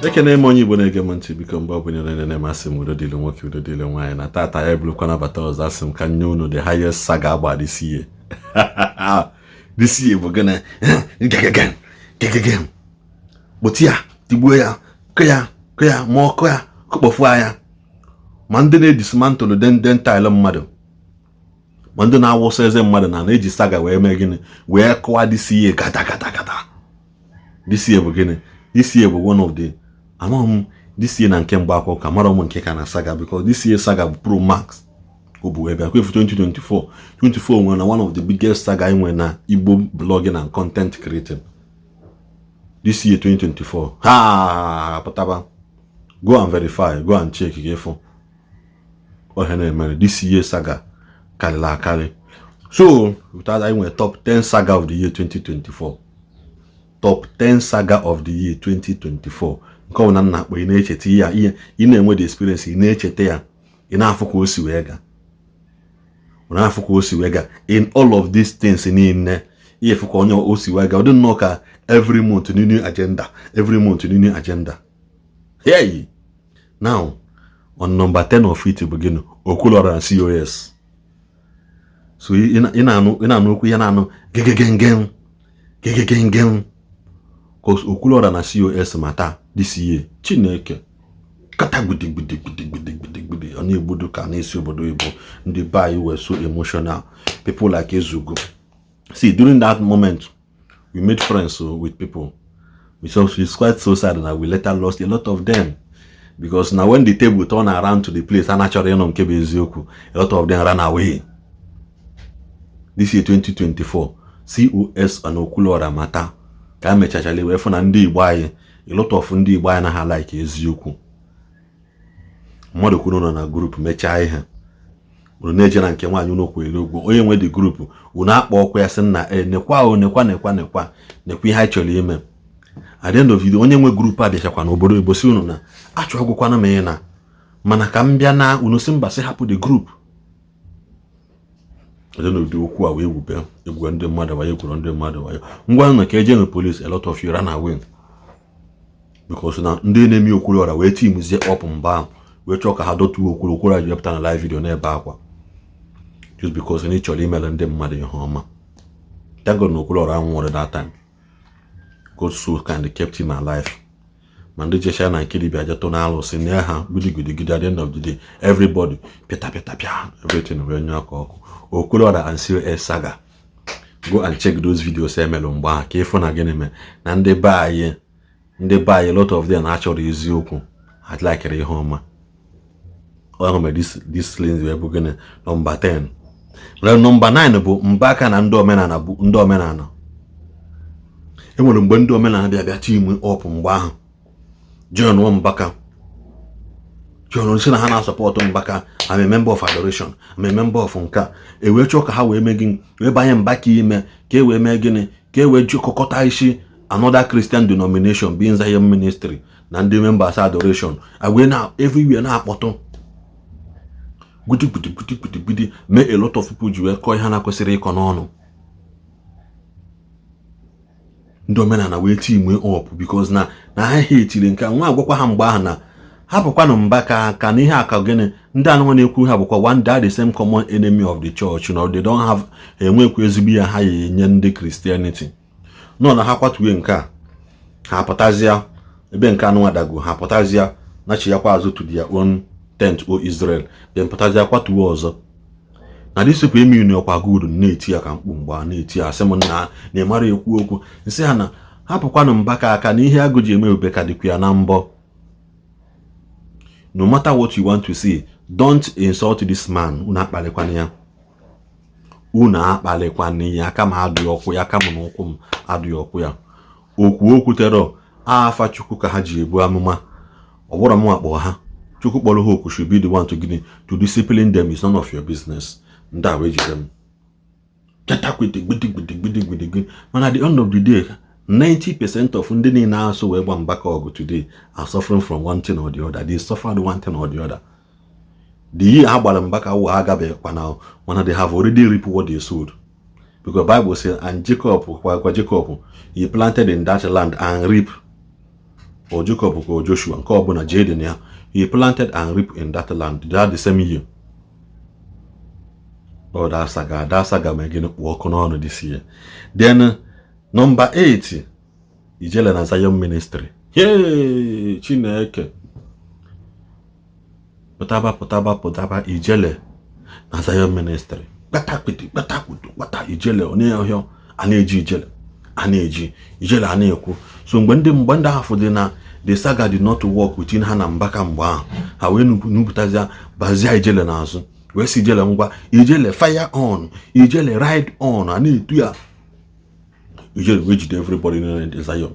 Ekene m onye Igbo na-ege m ntị. Biko, mgbe ọbụla na-enene m, asị m udo dịrị nwoke, udo dịrị nwaanyị. Na tata ya ebulukwa nabata ọzọ, asị m ka nye unu the highest saga agba this year. This year bụ gịnị? Gegege gegege, kpụta ya, tigbuo ya, kụ ya, kụ ya, ma ọkụ ya kụkpọfu anya, ma ndị na-edismantle dental mmadụ, ma ndị na-awụsa eze mmadụ na na-eji saga wee mee gịnị? Wee kụwa this year gata gata gata. This year bụ gịnị? This year bụ one of the, amaghị m this year na nke mgbe akwụkwọ ka mara m nke ka na saga, because this year saga bụ pro max. O bụ ebe akwefu 2024 24 nwere na one of the biggest saga anyị nwere na Igbo blogging and content creating this year 2024. Ha pụtaba, go and verify, go and check ka ịfụ ọhịa na-emere. This year saga karịrị akarị. So without, anyị nwere top 10 saga of the year 2024, top 10 saga of the year 2024. Nke ọ bụla m na-akpọ, ị na-echeta ya, ihe ị na-enwe the experience, ị na-echeta ya, ị na-afụ ka o si wee gaa, ọ na-afụ ka o si wee gaa. In all of these things niile, ihe fụ ka onye o si wee gaa, ọ dị nnọọ ka every month new agenda, every month new agenda. Hey, now on number 10 of it bụ gịnị? Okwuluora na COS. So ị na-anụ okwu ya, na-anụ gegegengem gegegengem, cause Okwuluora na COS mata this year. Chineke kata gbidigbidigbidigbidigbidi, ọ na-egbudu ka na-esi obodo oyibo. Ndị be anyị were so emotional. People like Ezugo, see, during that moment we made friends with people. So it's quite so sad that we later lost a lot of them, because now when the table turn around to the place a na-achọrọ ịnọ nke bụ eziokwu, a lot of them ran away. This year 2024, COS and Okwuluora mata ka a mechachala wee fụ na ndị Igbo anyị, a lot of ndị Igbo anyị anaghị like eziokwu. Mmadụ kwuru nọ na group mechaa ihe, unu na-eje na nke nwaanyị unu kwere ụgwọ, onye nwe the group, unu akpọ ọkwa ya sị nna e nekwa o nekwa nekwa nekwa nekwa ihe anyị chọrọ ime. At the end of the day, onye nwe group a bịachakwa n'obodo Igbo si unu na achọgwụkwana m ị na mana ka m bịa na unu si mba, sị hapụ the group. At the end of the okwu a wee wube egwu ndị mmadụ wayo, egwuru ndị mmadụ wayo. Ngwa nụ ka eje na police, a lot of you ran away, because na ndị na-eme Okwuluora wee teamzie up mgbe ahụ wee chọọ ka ha dọtuo Okwulu. Okwuluora ji wepụta na live video na-ebe akwa just because na ị chọrọ imere ndị mmadụ ihe ọma. Thank God na Okwuluora anwụrụ that time. God so kind kept him alive. Ma ndị jecha na nke dibịa jetụ na alụsị na ha gidigidigidi, at the end of the day everybody pịata pịata pịa, everything wee nye ọkụ ọkụ. Okwuluora and COS saga, go and check those videos emelụ mgbe ahụ ka ịfụ na gịnị mee na ndị be anyị, ndị be anyị, lot of them achọrọ eziokwu, ha likere ihe ọma. Ọ mere this things wee bụ gịnị? Nọmba 10. Nọmba 9 bụ Mbaka na ndị omenala. Bụ ndị omenala enwere mgbe ndị omenala bịa bịa team up mgbe ahụ, join Mbaka, join si na ha na-asupport Mbaka. I'm a member of adoration, I'm a member of nke a. E wee chọọ ka ha wee mee gịnị? Wee banye Mbaka ime ka e wee mee gịnị? Ka e wee jikọkọta isi another Christian denomination being Zion Ministry na ndị members adoration wee na everywhere na-akpọtụ gbidi gbidi gbidi gbidi gbidi, mee a lot of people ji wee kọọ ihe ha na-kwesịrị ịkọ n'ọnụ. Ndị omenala wee team up because na ha etiri nke nwa agwakwa ha mgbe ahụ na hapụkwanụ Mbaka ka na ihe aka gịnị. Ndị anụnwa na-ekwu ha bụkwa one day the same common enemy of the church na they don't have enwekwa ezigbo ya ha ya enye ndị Christianity nọ na ha kwatuwe nke a, ha pụtazịa ebe nke anụnwa dago, ha pụtazịa nachiyakwa azụ to their own tent, o Israel, then pụtazịa kwatuwe ọzọ na this people emi ọkwa good na-eti ya ka mkpu mgbe a na-eti ya, asị m na na-emara ekwu okwu nsị ha na hapụkwanụ Mbaka aka na ihe agụ ji eme ube ka dịkwa ya na mbọ. No matter what you want to say, don't insult this man. Unu akpalịkwana ya, unu akpalịkwana ya kama adụghị ọkwụ ya, kama na ụkwụ m adụghị ọkwụ ya. Okwu okwu tere afa Chukwu ka ha ji ebu amụma. Ọ bụrụ m akpọ ha, Chukwu kpọrọ ha oku should be the one to gịnị? To discipline them is none of your business. Ndị a wee jide m pịatakwete gbidigbidigbidigbidigbi. Mana at the end of the day, 90% of ndị niile asụ wee gba Mbaka ọgụ today are suffering from one thing or the other. They suffered one thing or the other. The year ha gbara Mbaka wụ ha agabeghịkwa na mana they have already reaped what they sowed, because Bible say and Jacob kwa Jacob, he planted in that land and reap. Or Jacob ka Joshua, nke ọbụla jee dị na ya. He planted and reaped in that land that the same year. Oh, that saga, that saga ma gịnị kpụ ọkụ n'ọnụ this year. Then number 8, Ijele na Zion Ministry. Hey, Chineke, pụtaba, pụtaba, pụtaba. Ijele na Zion Ministry, kpatakpiti kpatakputu kpata. Ijele onye ọhịa a na-eji Ijele, a na-eji Ijele, a na-ekwu. So mgbe ndị ahụ dị na the saga did not work within ha na Mbaka, mgbe ahụ ha wee nupụtazia bazie Ijele n'azụ, wee sị Ijele, ngwa, Ijele fire on, Ijele ride on. A na-etu ya Ijele, wee jide everybody na Zion.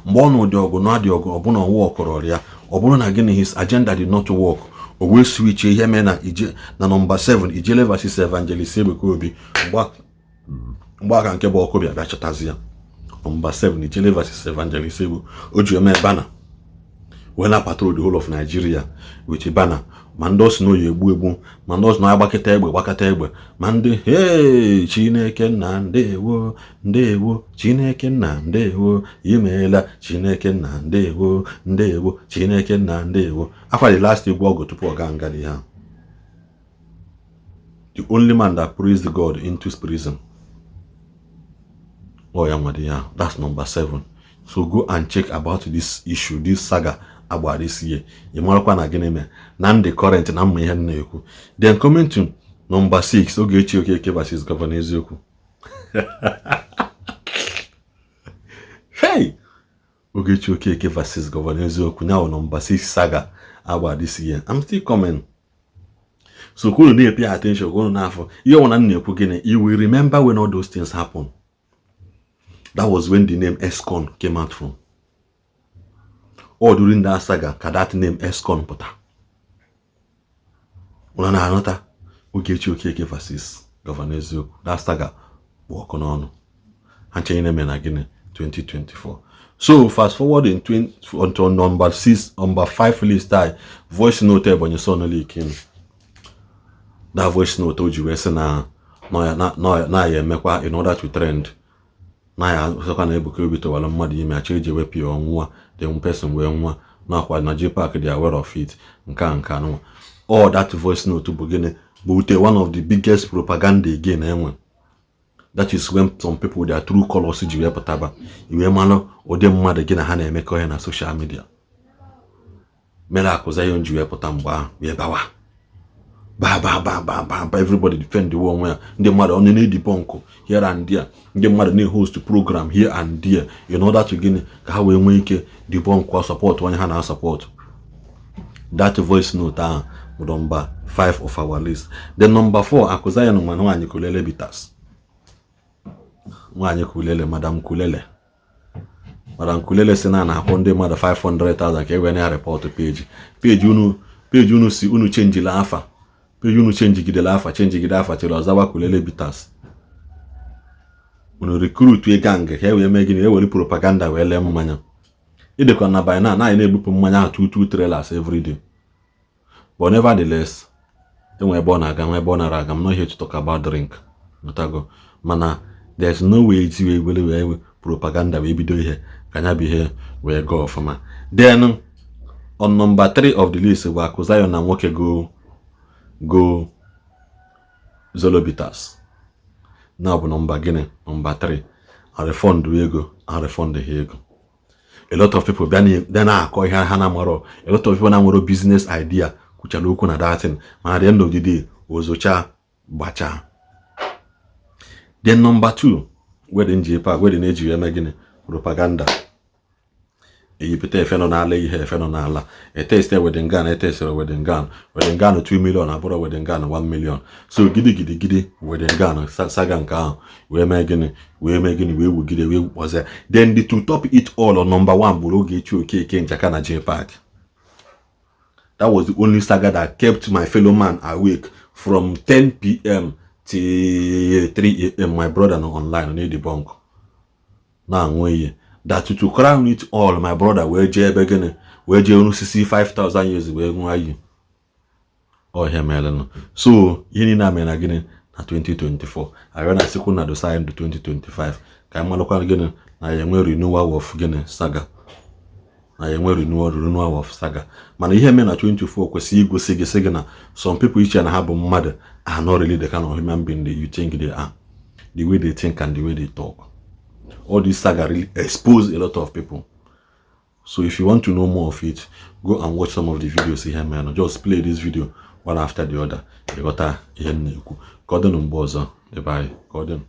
Mgbe ọ na ụdị ọgụ na adị ọgụ, ọbụna ọnwa ọkọrọ ya, ọ bụrụ na gịnị, his agenda did not work, o wee switch ihe mee na ije na number 7, Ijele versus Evangelist Ebuka Obi. Mgbe aka nke bụ ọkụ bịa chọtazi ya, number 7, Ijele versus Evangelist Ebu. O ji eme banner wee na patrol the whole of Nigeria with banner, ma ndị ọsị na oyi egbu egbu, ma ndị ọsị na agbakọta egbe gbakọta egbe, ma ndị hey, Chineke nna, ndewo, ndewo, Chineke nna, ndewo, imeela, Chineke nna, ndewo, ndewo, Chineke nna, ndewo. Akwa the last egwu ọgụ tupu ọ gaa nga ihe ahụ. The only man that praised God into prison, oh ya nwere ya. That's number 7. So go and check about this issue, this saga agba this year. Ị marakwa na gịnị mee na ndị current na mma ihe m na-ekwu. Then coming to number 6, Ogechi Okeke versus Governor Eziokwu. Hey, Ogechi Okeke versus Governor Eziokwu now, number 6 saga agba this year. I'm still coming. So ka unu na-pay attention, ka unu n'afọ ihe ọbụla m na-ekwu. Gịnị? You will remember when all those things happen. That was when the name Escon came out from. All during that saga ka that name Escon pụta. Unu na-anọta Ogechi Okeke versus Governor Eziokwu, that saga bụ ọkụ n'ọnụ ha nche na-eme na gịnị, 2024. So fast forward in 20, onto number 6, number 5 list anyị, voice note Ebonyi Son leaking. That voice note o ji wee sị na na ya emekwa in order to trend, na ya sịkwa na Ebuka Obi tụwara mmadụ ime, achọ iji wepụ ya ọnwụnwa, the person wee nwa nakwa na JPAC dị aware of it. Nke a nke anụnwa, all that voice note bụ gịnị? Bụ ute one of the biggest propaganda again enwe. That is when some people, their true colors ji wee pụtaba, iwee mara ụdị mmadụ gị na ha na-emekọ ihe na social media. Mere Akụ Zion ji wee pụta mgbe ahụ, wee bawa ba ba ba ba ba ba. Everybody defend onwe ya. Ndị mmadụ onye na-edebunk here and there, ndị mmadụ na-host program here and there in order to gịnị? Ka ha wee nwee ike debunk, support onye ha na-support. That voice note ahụ bụ number 5 of our list. Then number 4, Akụ Zion ma nwaanyị Kulele Bitters, nwaanyị Kulele, Madam Kulele. Madam Kulele si na na-akwụ ndị mmadụ 500,000 ka e wee na ya report page unu, page unu si unu chenjila afa page unu, chenjigidela afa, chenjigide afa chere ọzawa Kulele Bitters. Unu recruit gang ka e wee mee gịnị? E were propaganda wee lee mmanya. Ịdịkwa na by now na anyị na-ebupụ mmanya ahụ two two trailers every day. But nevertheless, enwe ebe ọ na-aga, nwe ebe ọ nara aga. I'm not here to talk about drink notago, mana there's no way iji wee were wee propaganda wee bido ihe ka anya bụ ihe wee gaa ọfụma. Then on number 3 of the list bụ Akụ Zion na nwoke go go Zolo Bitters na bụ number gịnị? Number 3. A refund ego, a refund ha ego. A lot of people bịa na-akọ ihe ha na-amarọ. A lot of people na-nwere business idea kwuchara okwu na datin, mana at the end of the day, ozocha gbachaa. Then number 2, wedding JPAC, wedding eji eme gịnị? Propaganda. Eyipụta efe nọ n'ala, ihe efe nọ n'ala, eteste wedding gown, etestere wedding gown, wedding gown 2 million abụrụ wedding gown 1 million. So gidi gidi gidi wedding gown saga nke ahụ wee mee gịnị? Wee mee gịnị? Wee wugide, wee kpọzie. Then the to top it all, on number 1 bụrụ Ogechi Okeke Njaka na JPAC. That was the only saga that kept my fellow man awake from 10 p.m. till 3 a.m. My brother nọ online na-edebunk, na-aṅụ iyi. That to crown it all, my brother wee jee ebe gịnị? Wee jee osisi 5000 years wee ṅụọ iyi. Ọhịa merenụ. So ihe niile a mere na gịnị? Na 2024. Arịọ na sikwu na dosa anyị ndụ 2025 ka anyị malụkwa gịnị na ya enwe renewal of gịnị? Saga. Na ya enwe renewal of saga, mana ihe mee na 24 kwesịrị igosi gị, sị gị na some people iche na ha bụ mmadụ are not really the kind of human being that you think they are. The way they think and the way they talk, all this saga really expose a lot of people. So if you want to know more of it, go and watch some of the videos ihe mere. Just play this video one after the other, ịghọta ihe m na-ekwu. Ka ọ dị mgbe ọzọ, ebe anyị ka ọ dị.